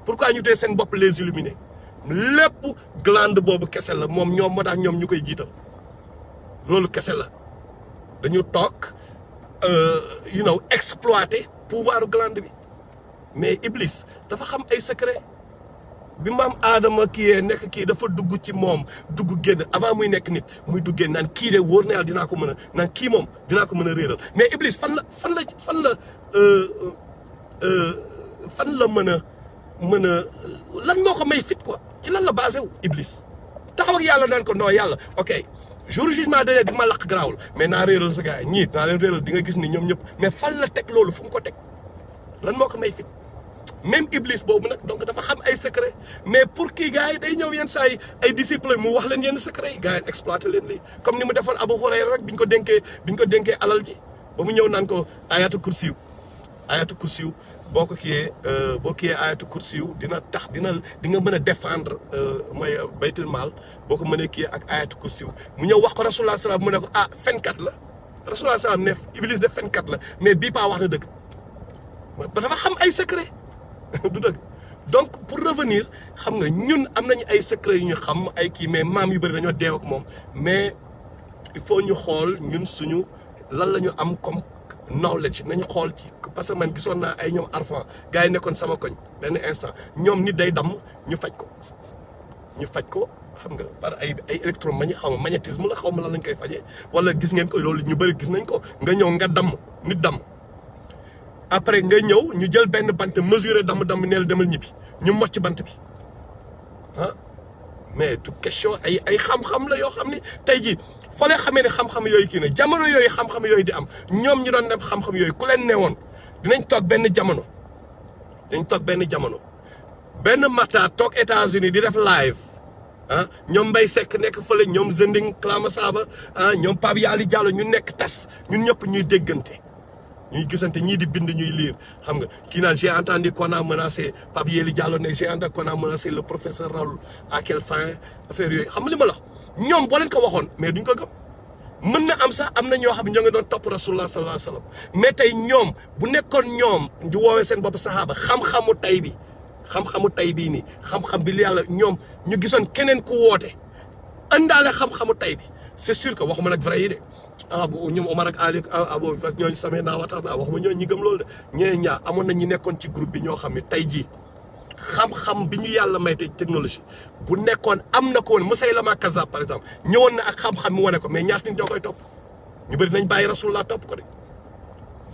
pourquoi ñu tuddee seen bopp les illuminés lépp glande boobu kese la moom ñoom moo tax ñoom ñu koy jiital loolu kese la dañu toog exploiter pouvoir glande bi mais Iblis dafa xam ay secret bi maam Adama nekk kii dafa dugg ci moom dugg génn avant muy nekk nit muy duggee naan kii de wóor na yàlla dinaa ko mën a naan kii moom dinaa ko mën a réeral mais Iblis fan la mën a lan moo ko may fit quoi ci lan la basé wu Iblis taxaw ak yàlla naan ko non yàlla ok jour jugement de di ma lakk garaawul mais naa réeral sa gars yi ñiit naa leen réeral di nga gis ni ñoom ñëpp mais fan la teg loolu fu mu ko teg lan moo ko may fit même Iblis boobu nag donc dafa xam ay secret mais pour kii gars yi day ñëw yenn saa yi ay disciples mu wax leen yenn secret yi gars yi exploité leen lii comme ni mu defoon Abu Hurayra rek biñ ko dénkee alal ji ba mu ñëw naan ko ayatu kursiyu boo kiyee ayatu kursiyu dina tax di nga mën a défendre mooy baytul maal boo ko mënee kiyee ak ayatu kursiyu mu ñëw wax ko Rasulullah salaam mu ne ko fenkat la Rasulullah salaam ne Iblis de fenkat la mais bii paa wax na dëgg ba dafa xam ay secret du dëgg donc pour revenir xam nga ñun am nañu ay secret yu ñu xam ay kii mais maam yu bëri dañoo deew ak moom mais il faut ñu xool ñun suñu lan la ñu am comme knowledge nañu xool ci parce que man gisoon naa ay ñoom arfan gars yi nekkoon sama koñ benn instant ñoom nit day damm ñu faj ko xam nga par ay électromagnétisme la xaw ma lan lañ koy fajee wala gis ngeen ko loolu ñu bëri gis nañ ko nga ñëw nga damm nit damm après nga ñëw ñu jël benn bant mesurer damm neel demal ñibbi ñu mocc bant bi ah mais du question ay xam-xam la yoo xam ni tey jii foo leen xamee ne xam-xam yooyu kii ne jamono yooyu xam-xam yooyu di am ñoom ñu doon dem xam-xam yooyu ku leen newoon dinañ toog benn jamono benn mata toog États-Unis di def live ah ñoom Mbaye Seck nekk fële ñoom Zending Klama Saba ah ñoom Pape Yali Diallo ñu nekk tas ñun ñëpp ñuy déggante ñuy gisante ñii di bind ñuy lire xam nga kii naan j'ai entendu qu'on a menacé Pape Yali Diallo ne j'ai entendu qu'on a menacé le professeur Raoul à quelle fin affaire yooyu xam nga li ma la wax ñoom boo leen ko waxoon mais duñ ko gëm mën na am sax am na ñoo xam ne ñoo ngi doon topp rasulullah sallallahu alayhi wa sallam mais tey ñoom bu nekkoon ñoom di woowee seen bopp saxaaba xam-xamu tey bii nii xam-xam bi li yàlla ñoom ñu gisoon keneen ku woote andaale xam-xamu tey bi c'est sûr que waxuma nag vrai yi de bu ñoom Omar ak Ali abo ñooñu samee naa waxtaan naa waxuma ñooñu ñi gëm loolu de ñeneen ñaar amoon na ñu nekkoon ci groupe bi ñoo xam ne tey jii xam-xam bi ñu yàlla may te technologie bu nekkoon am na ko woon Musaylama Kazzab par exemple ñëwoon na ak xam-xam mi wane ko mais ñaata nit ñoo koy topp ñu bëri nañ bàyyi rasulullah topp ko de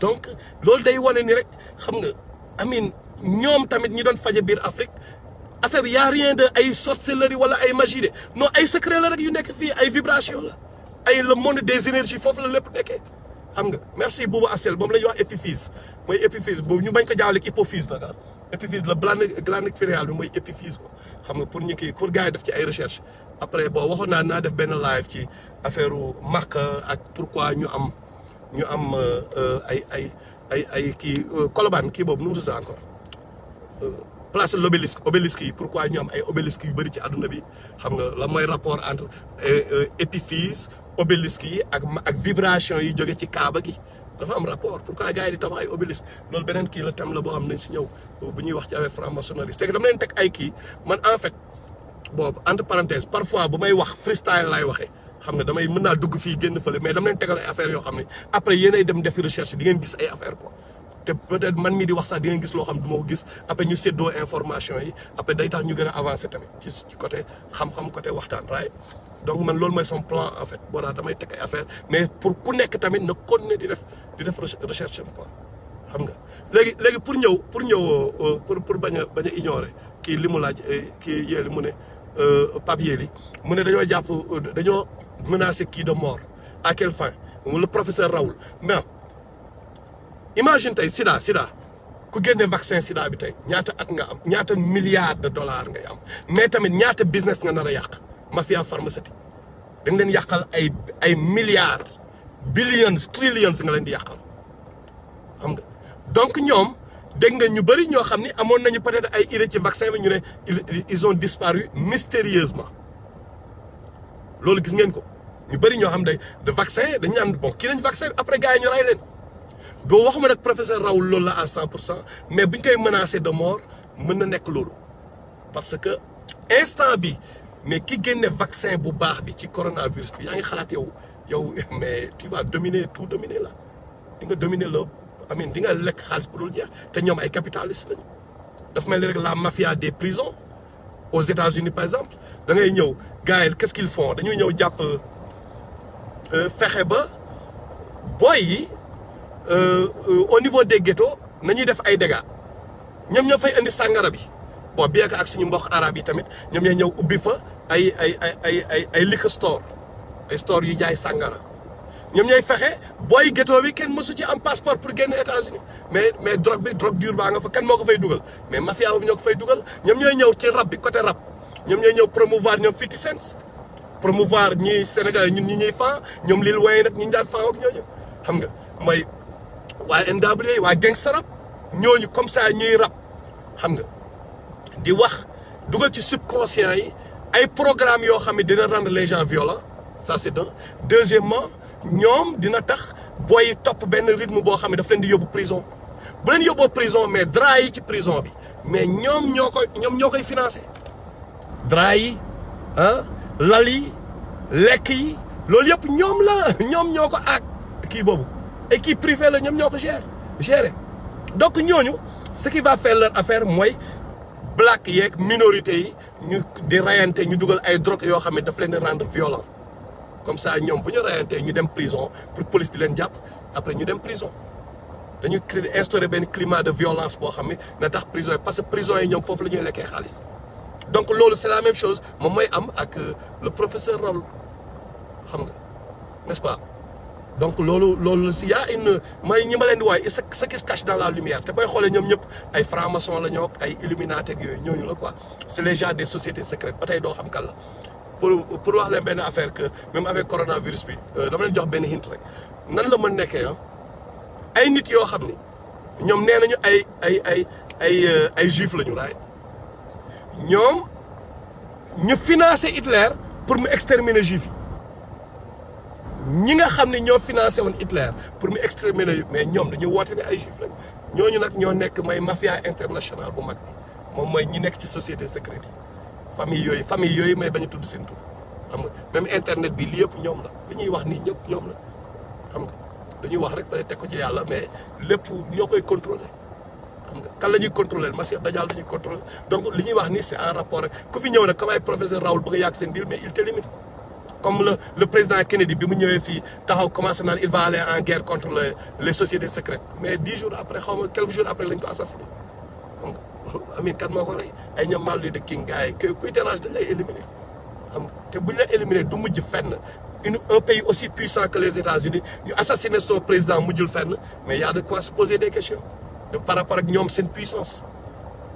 donc loolu day wane ni rek xam nga amin ñoom tamit ñi doon faje biir Afrique affaire bi y a rien de ay sorcellerie wala ay magie de non ay secret la rek yu nekk fii ay vibration la ay le monde des énergies foofu la lépp nekkee xam nga merci Boubou Assel moom la ñuy wax épiphyse mooy épiphyse boobu ñu bañ ko jaawale ak hypophyse nag épiphyse la glande périnéale bi mooy épiphyse quoi xam nga pour ñu kii pour gars yi def ci ay recherche après bon waxoon naa def benn live ci affaire Makka ak pourquoi ñu am ay kii Colobane kii boobu nu mu tudd encore place obélisque yi pourquoi ñu am ay obélisque yu bëri ci àdduna bi xam nga la mooy rapport entre épiphyse obélisque yi ak vibration yi jóge ci Kaaba gi dafa am rapport pourquoi gars yi di tabax ay obélisque loolu beneen kii la thème la boo xam nañ si ñëw bu ñuy wax ci avec franc-maçonnerie c'est que dama leen teg ay kii man en fait boobu entre parenthèses parfois bu may wax freestyle laay waxee xam nga damay mën naa dugg fii génn fële mais dama leen tegal ay affaires yoo xam ne après yéenay dem defi recherche di ngeen gis ay affaires quoi te peut-être man mii di wax sax di ngeen gis loo xam du ma ko gis après ñu séddoo information yi après day tax ñu gën a avancer tamit ci côté xam-xam côté waxtaan right donc man loolu mooy son plan en fait boo tax damay teg ay affaires mais pour ku nekk tamit na continuer di def recherche am quoi xam nga léegi pour bañ a ignorer kii li mu laaj kii yéeli mu ne Pape Yéli mu ne dañoo menacé kii de mort à quelle fin le professeur Raoul mais imagine tey sida ku génne vaccin sida bi tey ñaata at nga am ñaata milliards de dollars ngay am mais tamit ñaata business nga nar a yàq mafia pharmaceutique da nga leen yàqal ay milliards billions trillions nga leen di yàqal xam nga donc ñoom dégg nga ñu bëri ñoo xam ni amoon nañu peut-être ay idée ci vaccin bi ñu ne ils ont disparu mystérieusement loolu gis ngeen ko ñu bëri ñoo xam ne de vaccin dañu naan bon kii nañ vaccin après gars yi ñu rey leen doo waxuma nag professeur Raoul loolu la à 100% mais buñ koy menacé de mort mën na nekk loolu parce que instant bi mais ki génne vaccin bu baax bi ci coronavirus bi yaa ngi xalaat yow mais tu vas dominer la di nga dominer la amin di nga lekk xaalis bu dul jeex te ñoom ay capitalistes lañu dafa mel ni rek la mafia des prisons aux États-Unis par exemple da ngay ñëw gars yi qu'est-ce qu'ils font dañuy ñëw jàpp fexe ba boy yi au niveau des ghettos nañuy def ay dégâts ñoom ñoo fay indi sàngara bi bon bien que ak suñu mbokk arabe yi tamit ñoom ñooy ñëw ubbi fa ay liquor store ay store yu jaay sàngara ñoom ñooy fexe booy ghetto bi kenn mësu ci am passeport pour génn États-Unis mais drogue dure baa nga fa kan moo ko fay dugal mais mafia boobu ñoo ko fay dugal ñoom ñooy ñëw ci rap bi côté rap ñoom ñooy ñëw promouvoir ñoom 50 Cent promouvoir ñi Sénégal ñun ñi ñuy fan ñoom Lil Wayne nag ñi daan fan ak ñooñu xam nga mooy waa NWA waa gangsta rap ñooñu comme ça ñuy rap xam nga di wax dugal ci subconscient yi ay programme yoo xam ne dina rendre les gens violents ça c'est un deuxièmement ñoom dina tax booy topp benn rythme boo xam ne daf leen di yóbbu prison bu leen yóbboo prison mais drap yi ci prison bi mais ñoom ñoo koy financé drap yi lal yi lekk yi loolu yëpp ñoom ñoo ko aak kii boobu et kii privé la ñoom ñoo ko gérer donc ñooñu ce qui va faire leur affaire mooy black yeeg minorité yi ñu di rayante ñu dugal ay drogue yoo xam ne daf leen di rendre violent comme ça ñoom bu ñu rayantee ñu dem prison pour police di leen jàpp après ñu dem prison dañuy instaurer benn climat de violence boo xam ne na tax prison yi parce que prison yi ñoom foofu la ñuy lekkee xaalis donc loolu c'est la même chose moom mooy am ak le professeur Raoul xam nga n'est-ce pas donc loolu si y a une may ñi ma leen di waaye ce qui se cache dans la lumière te booy xoolee ñoom ñëpp ay franc-maçon la ñoo ay illuminati ak yooyu ñooñu la quoi c'est les gens des sociétés secrètes ba tey doo xam kan la pour wax leen benn affaire que même avec coronavirus bi dama leen jox benn hint rek nan la mën nekkee ay nit yoo xam ni ñoom nee nañu ay juif lañu right ñoom ñu financé Hitler pour mu exterminer juif yi ñi nga xam ne ñoo financé woon Hitler pour mu exterminer mais ñoom dañu woote ne ay juif lañu ñooñu nag ñoo nekk mooy mafia internationale bu mag bi moom mooy ñi nekk ci société secrète yi famille yooyu may bañ a tudd seen tur xam nga même internet bi li yëpp ñoom la li ñuy wax nii ñëpp ñoom la xam nga dañuy wax rek ba teg ko ci yàlla mais lépp ñoo koy contrôler xam nga kan la ñuy contrôler Masih Dajjal dañuy contrôler donc li ñuy wax ni c'est en rapport rek ku fi ñëw nag comme ay professeur Raoul bëgg a yàgg seen deal mais il te limite comme le président Kennedy bi mu ñëwee fii taxaw commencé naan il va aller en guerre contre les sociétés secrètes mais 10 jours après xaw ma quelques jours après lañ ko assassiné xam nga Amin kan moo ko rey ay ñoom Martin Luther King gars yi kuy dérange dañ lay éliminer xam nga te buñ la éliminer du mujj fenn un pays aussi puissant que les États-Unis ñu assassiner son président mujjul fenn mais y a de quoi se poser des questions par rapport ak ñoom seen puissance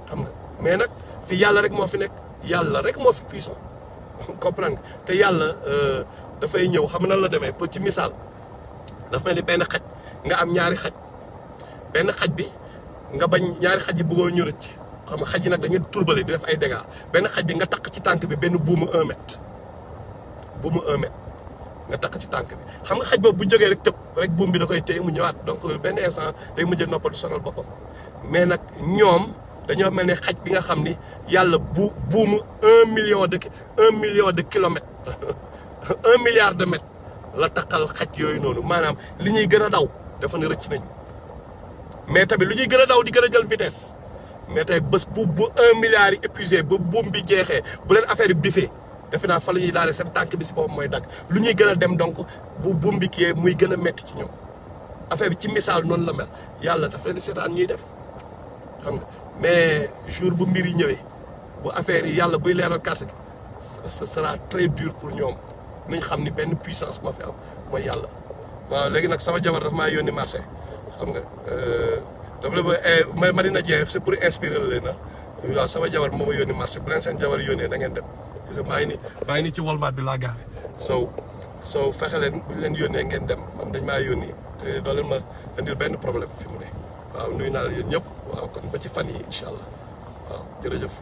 xam nga mais nag fi yàlla rek moo fi nekk yàlla rek moo fi puissant comprendre nga te yàlla dafay ñëw xam na la demee pour ci misaal dafa mel ni benn xaj nga am ñaari xaj benn xaj bi nga bañ ñaari xaj yi bëggoo ñu rëcc xam nga xaj yi nag dañuy turbale di def ay dégâts benn xaj bi nga takk ci tànk bi benn buumu 1 mètre nga takk ci tànk bi xam nga xaj boobu bu jógee rek tëb rek buum bi da koy téye mu ñëwaat donc benn instant day mujj noppal du sonal boppam mais nag ñoom dañoo mel ne xaj bi nga xam ni yàlla buumu 1 million de kilomètres 1 milliard de mètres la takkal xaj yooyu noonu maanaam li ñuy gën a daw dafa ne rëcc nañu mais tamit lu ñuy gën a daw di gën a jël vitesse mais tey bés bu 1 milliard yi épuisé ba buum bi jeexee bu leen affaire bi bifee defe naa fa la ñuy daale seen tànk bi si boppam mooy dagg lu ñuy gën a dem donc bu buum bi kiyee muy gën a metti ci ñoom affaire bi ci misaal noonu la mel yàlla daf leen di seetaan ñuy def xam nga mais jour bu mbir yi ñëwee bu affaire yi yàlla buy leeral carte gi ce sera très dur pour ñoom nañ xam ni benn puissance moo fi am mooy yàlla waaw léegi nag sama jabar daf maa yónni marché xam nga dama la ba Marina Dieng c'est pour inspirer leen na waaw sama jabar moo ma yónni marché bu leen seen jabar yónnee da ngeen dem parce que maa ngi nii ci Walmart bi laa gaare so fexe leen bu ñu leen yónnee ngeen dem man dañ maa yónni te doo leen ma indil benn problème fi mu ne waaw nuyu naa la yéen ñëpp waaw kon ba ci fan yi incha allah waaw jërëjëf